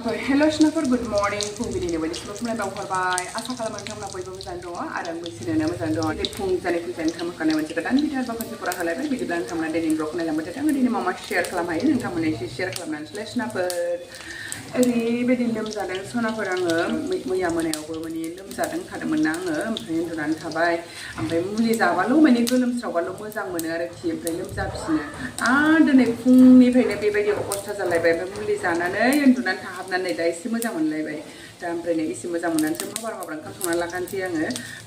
Hello Shnafor, good morning. Fungbilini bayi sebelumnya bang korban asal kalau macam nak boy bayi doa, ada mesin ada macam doa. Jadi fung jadi fung sama kerana macam kedan video bapak si pura halal, video dan sama ada di blog nela macam ada di mama share kalau main, yang kamu nasi share kalau nanti Shnafor. Ini bedi lem zadang sona perang, muya mana aku meni lem zadang kada menang, mungkin tu nanti tabai. Ampai muli zawalu meni tu lem sawalu muzang mana ada kiam, ampai lem zabsnya. Dan ni fung ni pernah bedi opos saja lagi, ampai muli zana ni yang tu nanti tahap nanti dah isi muzang mana lagi. Dan pernah isi muzang mana semua orang kan semua lakukan tiang,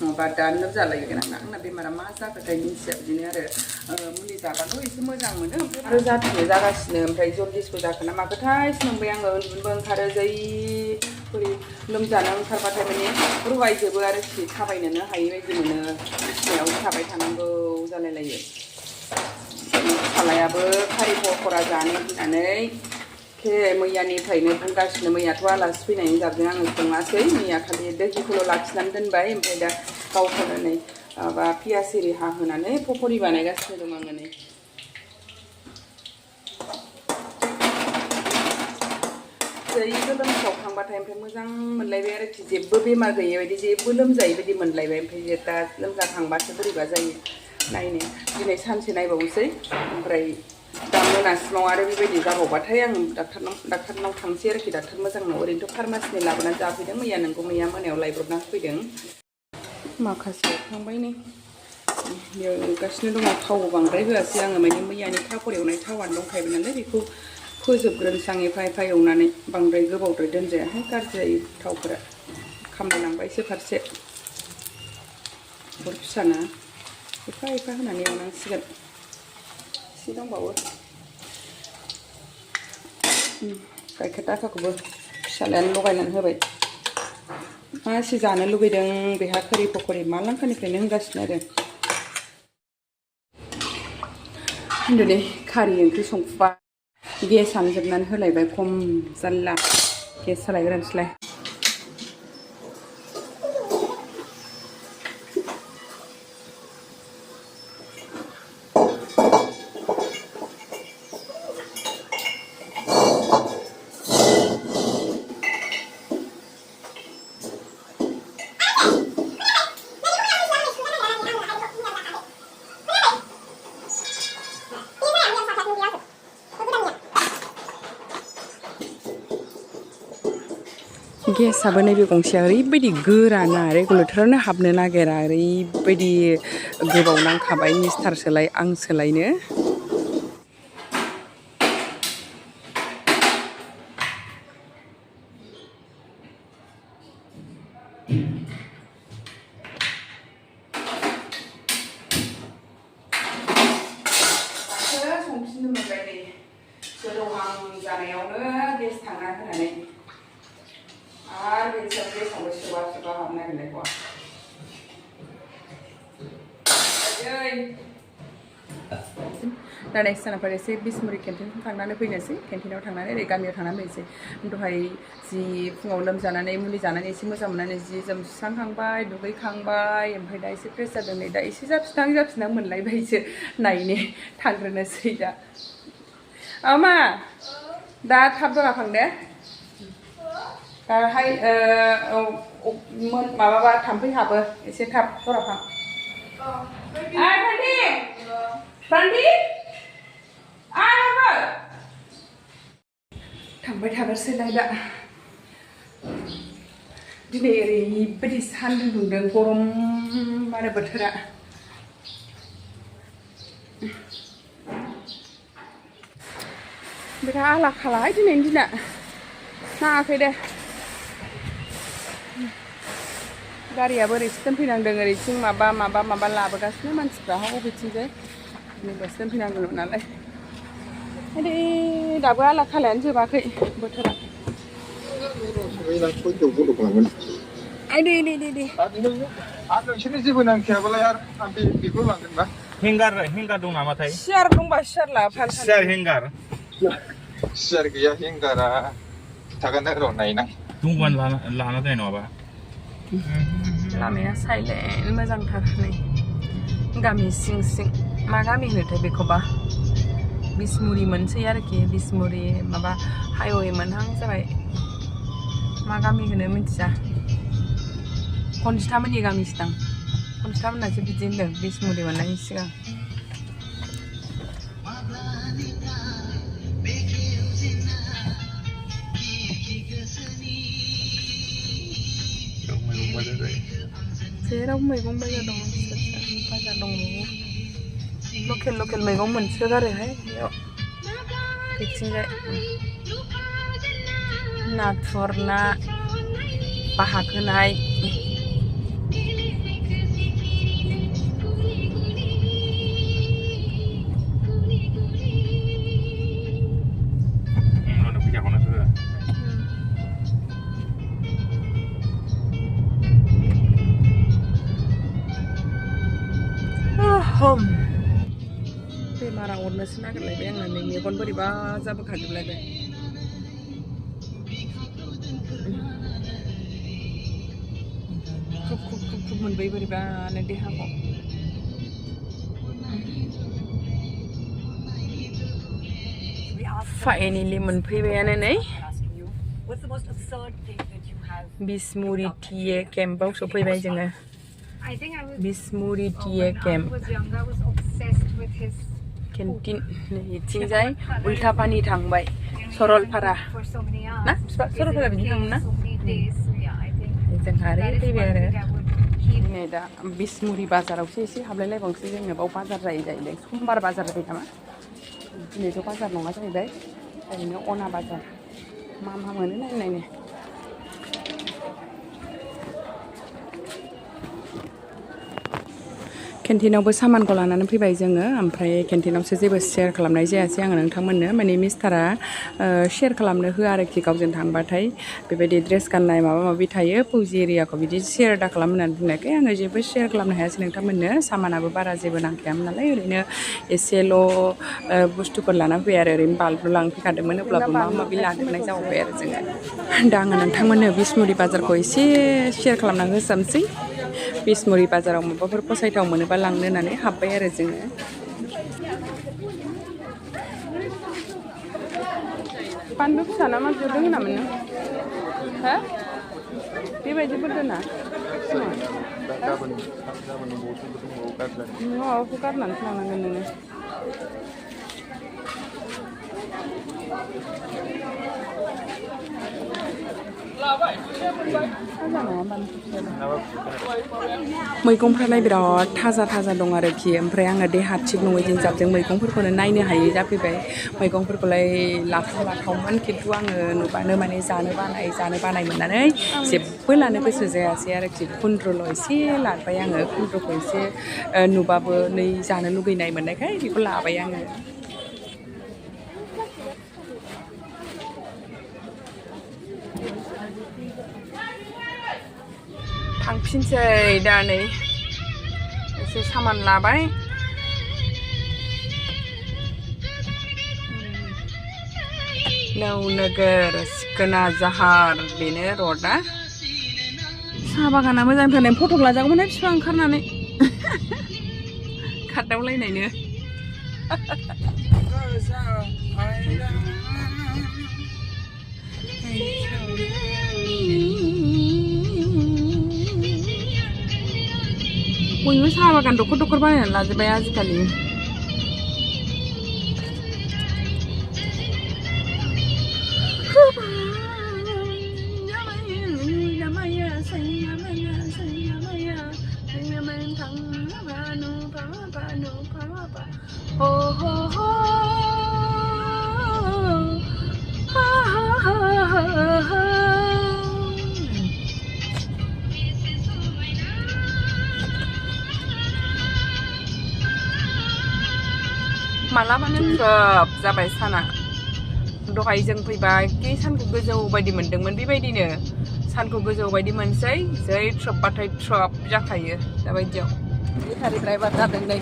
mau badan lem zala juga nak nabi marah masa kerja ini siap jadi ada muli zawalu isi muzang mana. Harus zabsnya zaga sini, ampai jodis pun zaga nama ketai, senang bayang ओंखारो जै बोरै लोमजानो ओंखारबाथाय माने रुवायजोबो आरो थाबायनोनो हायै बायदि मोनो बिसिनायाव थाबाय थानांगौ जालायलायो फिसालायाबो खारि पकरा जानो होननानै मैयानिफ्रायनो बुंगासिनो मैयाथ' आलासि फैनायनि जाबजों आङो सङासै मैया खालि दैखौल' लाखिनानै दोनबाय ओमफ्राय दा गावखौनो नै माबा पियास एरि हाहोनानै पकरि बानायगासिनो दं आङो नै जैबो लोमसावखांबाथाय ओमफ्राय मोजां मोनलायबाय आरोखि जेबो बेमार गैयै बायदि जेबो लोमजायै बायदि मोनलायबाय ओमफ्राय दा लोमजाखांबासो बोरैबा जायो नायनो दिनै सानसे नायबावनोसै ओमफ्राय दा मोनासिमाव आरो बेबायदि जाबावबाथाय आं डाक्टारनाव थांसै आरोखि डाक्टार मोजांनाव ओरैनोथ' फार्मासिनि लाबोनानै जाफैदों मैया नोंगौ मैया मोनायाव लायब्रबना फैदों माखासे एवखांबाय नै एवगासिनो दङ थाव बांद्राय होआसै आङो माने मैयानि थाव एवनाय थावानो दंखायोमोन नालाय बेखौ फोजोबग्रोनोसै आं एफा एफा एवनानै बांद्राय गोबावद्राय दोनजायाहाय गाज्रि जायो थावफोरा खामलांबायसो फारसे अर फिसाना एफा एफा होनानै एवनांसिगोन एसे दंबावो गाइखेर दाखाखौबो फिसालायानो लगायनानै होबाय मासे जानो लुगैदों बेहा खारि पकरि मालांखानिफ्रायनो होनगासिनो आरो दिनै खारि ओंख्रि संफुबा गेसानो जोबनानै होलायबाय खम जारला गेस सालायग्रोनोसैलाय गेसाबो नैबे गंसेया ओरैबायदि गोराना रेगुलेटरानो हाबनो नागिरा ओरैबायदि गोबाव नांखाबाय मिस्टारसोलाय आंसोलायनो संफिननो मोनबाय नै गोदौहां जानायावनो गेस थांना होनानै आरो बेनि सायाव गेसावबो सोबा हाबनो नागिरनायखौ दा नेक्स्ट सानाफोर एसे बिसमुरि केन्टिनखौ थांनानै फैनोसै केन्टिनाव थांनानै ओरै गामियाव थांनानै फैनोसै दहाय जि फुङाव लोमजानानै मुलि जानानै एसे मोजां मोननानै जि जोम सुस्रांखांबाय दुगैखांबाय ओमफ्राय दा एसे फ्रेस जादों नै दा एसे जाफिनां मोनलायबायसो नायनो थांग्रोनोसै दा मा दा थाब दराखां दे दाहाय माबाबा थाम्फै हाबो एसे थाब दराखां थांबाय थानोसैलाय दा दिनै ओरैबायदि सान्दुं दुंदों गरम आरो बोथोरा बिराद आला खालाहाय दिनैनि दिना नाङाखै दे गारियाबो ओरैसो दोनफैनांदों ओरैथिं माबा लाबोगासिनो मानसिफ्रा बबेथिंजाय नैबेसो दोनफैनांदोंमोन नालाय आरे दाबो आला खालायानो जोबाखै बोथोरा दे आरो नोंसोरनि जेबो नांखायाबालाय आरो आं बेखौ लांगोन बा हेंगार दं नामाथाय सियार दंबा सियार लाफाल सियार हेंगार सियार गैया हेंगारा थागोन र' नायनां दंबानो लाना जानाय नङाबा लामाया साइलेन्ट मोजांथार नै गामि सिं मा गामि होनोथाय बेखौबा बिसमुरि मोनसै आरोखि बिसमुरि माबा हाइवे मोनहां जाबाय मा गामि होनो मिथिया खनजिथामोननि गामिसोदां खनजिथामोनासो बिदि होनदों बिसमुरि मोननायनि सिगां जेराव मैगं बाजार दं बाजार दं लकेल मैगं मोनसोगारोहाय बेयाव बिथिंजाय नाथुर ना बाहागोनाय बेमारा अरनोसो नागिरलायबाय आंना नै मेगन बोरैबा जाबोखाजोबलायबाय खुब मोनबाय बोरैबानो देहाखौ फाइनेलि मोनफैबायानो नै बिसमुरि टीए केम्पआव सफैबाय जोङो बिसमुरि टीए केम्प केन्टिन नैथिंजाय उल्थापानि थांबाय सरलपारा ना सरलपारा बिदि थांमोन ना जोंहा आरो फैबाय आरो दिनै दा बिसमुरि बाजारावसो एसे हाबलायलायबावसै जोङो बाव बाजार जायो जाहैदों समबार बाजार जाबाय नामा दिनैथ' बाजार नङा जाहैबाय ओरैनो अना बाजार मा मोनो नायनो केन्टिनावबो सामानखौ लानानै फैबाय जोङो ओमफ्राय केन्टिनावसो जेबो शेयार खालामनाय जायासै आङो नोंथांमोननो माने मिस्टारा शेयार खालामनो होआ आरोखि गावजों थांबाथाय बेबायदि ड्रेस गाननाय माबा माबि थायो फौजि एरियाखौ बिदि शेयार दा खालाम होननानै बुंनायखाय आङो जेबो शेयार खालामनो हायासै नोंथांमोननो सामानाबो बारा जेबो नांखायामोन नालाय ओरैनो एसेल' बुस्थुफोर लाना फैबाय आरो ओरैनो बाल्बल' लांफैखादोंमोन अब्लाबो माबा माबि लादेरनाय जाबाय आरो जोङो दा आङो नोंथांमोननो बिसमुरि बाजारखौ एसे शेयार खालामना होसामसै बिसमुरि बाजाराव माबाफोर फसायथाव मोनोबा लांनो होननानै हाबबाय आरो जोङो बानलु फिसा ना मा दोङो नामोन नों हो बेबायदिबो दोना माबाखौ गारनानैसो लांनांगोन नोङो मैगंफ्रालाय बिराद थाजा दं आरोखि ओमफ्राय आङो देहा थिग नङैजों जाबजों मैगंफोरखौनो नायनो हायै जाफैबाय मैगंफोरखौलाय लाथावमोन खिन्थु आङो नुबानो माने जानो बानाय मोननानै जेबो लानो गोसो जायासै आरोखि खुन्द्रल' एसे लाबाय आङो खुन्द्रखौ एसे नुबाबो नै जानो लुगैनाय मोननायखाय बेखौ लाबाय आङो थांफिनसै दा नै एसे सामान लाबाय नौनोगोर सिखोना जाहार बेनो रडआ साहा बागाना मोजां थानाय फट' लाजागौमोनहाय बिफां ओंखारनानै खारदावलायनायनो बयबो साहा बागान दखर बानायनानै लाजोब्बाय आजिखालि मालाबानो खोब जाबाय साना दहाय जों फैबा एखे सानखौ गोजौ बायदि मोन्दोंमोन बेबायदिनो सानखौ गोजौ बायदि मोनसै जै ट्रपबाथाय ट्रप जाखायो दाबायदियाव बेटारि ड्राइभार जादों नै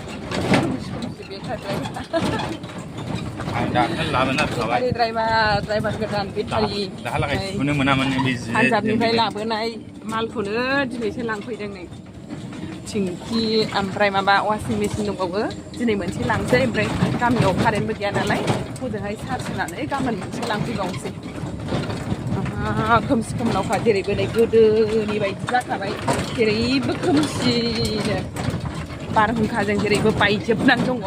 बेटारि ड्राइभार गोदान बेटारि पान्जाबनिफ्राय लाबोनाय मालखौनो दिनैसो लांफैदों नै थिंखि ओमफ्राय माबा वाशिं मेसिन दंबावो दिनै मोनसे लांसै ओमफ्राय गामियाव कारेन्टबो गैया नालाय हजोंहाय चार्ज होनानै गाबोन मोनसे लांफैबावनोसै खोमसि खोमलावखा जेरैबो नै गोदोनि बायदि जाखाबाय जेरैबो खोमसिनो बारहुंखाजों जेरैबो बायजोबनानै दङ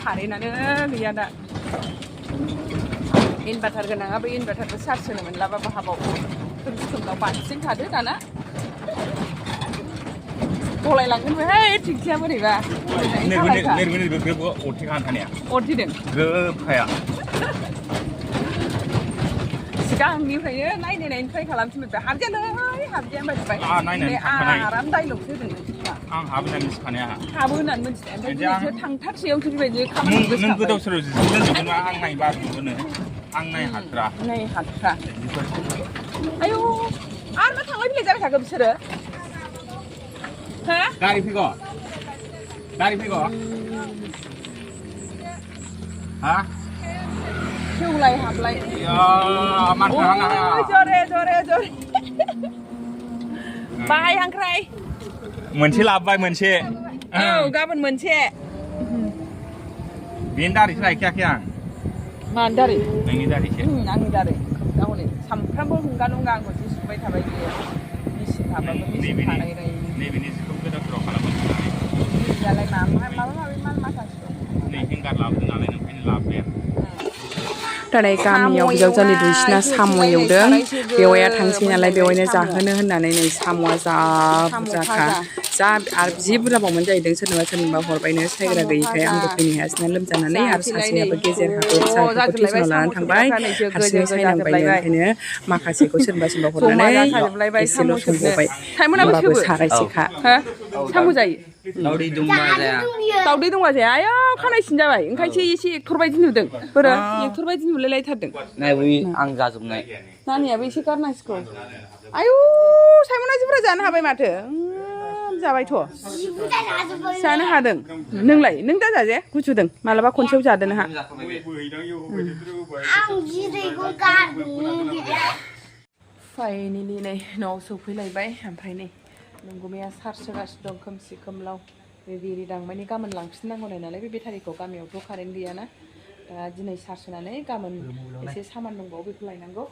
कारेन्टआनो गैया दा इनभार्टार गोनाङाबो इनभार्टारबो चार्ज होनो मोनलाबाबो हाबाव खोमसि खोमलाव बांसिन थादो दाना गलायलांगोन बेहाय थिंखिया बोरैबा अरथिदों गोबखाया सिगांनिफ्रायनो नायनायनि ट्राइ खालामफिनबाय हाबजायालै हाबजाया होनबाय आराम डाइलगसो होदों आं हाबो होननानै मिथिखानाया हाबो होननानै मिथिनाय ओमफ्राय बिसोर थांथारसैयावसो बेबायदि खामानि नों गोदाव सोराव जिजोबगोन आं नायबा होनो आं नाय हाथ्रा आयौ आरो मा थांलाय फैलाय जाबाय थाखो बिसोरो हा गारि फैगौ हा खेवलाय हाबलाय जरे बाहाय हांख्राय मोनसे लाबोबाय मोनसे औ गाबोन मोनसे बेनि दारिसो लायखायाखै आं मानि दारि नोंनि दारिसो आंनि दारि हनै सामफ्रामबो हुंगा आंखौ जि सुबाय थाबाय बियो मेसिन थाबाबो मेसिन थानाय नैबेनि जिखौ गोदाव सोराव खालामबाय दालाय माबा माबि माखासे दं नै हेंगार लाबोदों नालाय ओंखायनो लाबोबाय दिनै गामियाव बिजावजालि दुइसिना साम' एवदों बेवाइया थांसै नालाय बेवाइनो जाहोनो होननानै नै साम'आ जा बुरजाखा आरो जि बुरजाबावमोन जाहैदों सोरनोबा हरबायनो सायग्रा गैयिखाय आंबो फैनो हायासैना लोमजानानै आरो सासेयाबो गेजेर हागौ फिसाफोरखौ टिउसनाव लानानै थांबाय हारसिङै सायनांबायनो ओंखायनो माखासेखौ सोरनोबा हरनानै एसेल' संबावबाय होमबाबो सारायसेखा साम' जायो दावदै दंबा जाया दावदै दंबा जाया आया खानाय सिन जाबाय ओंखायसो एसे एक्टर बायदि नुदों बोरो एक्टर बायदि नुलायलायथारदों आं जाजोबनाय नानियाबो एसे गारनांसिगौ आयु साइमना जिब्रा जानो हाबाय माथो जाबायथ' जानो हादों नोंलाय नों दा जाजे गुजुदों मालाबा खनसेयाव जादों नोंहा फाइनेलि नै न'आव सौफैलायबाय ओमफ्राय नै नंगुमैया चार्ज होगासिनो दं खोमसि खोमलाव बे रिदां माने गाबोन लांफिननांगौ नालाय बे बेटारिखौ गामियावथ' कारेन्ट गैयाना दा दिनै चार्ज होनानै गाबोन एसे सामान दंबावो बेखौ लायनांगौ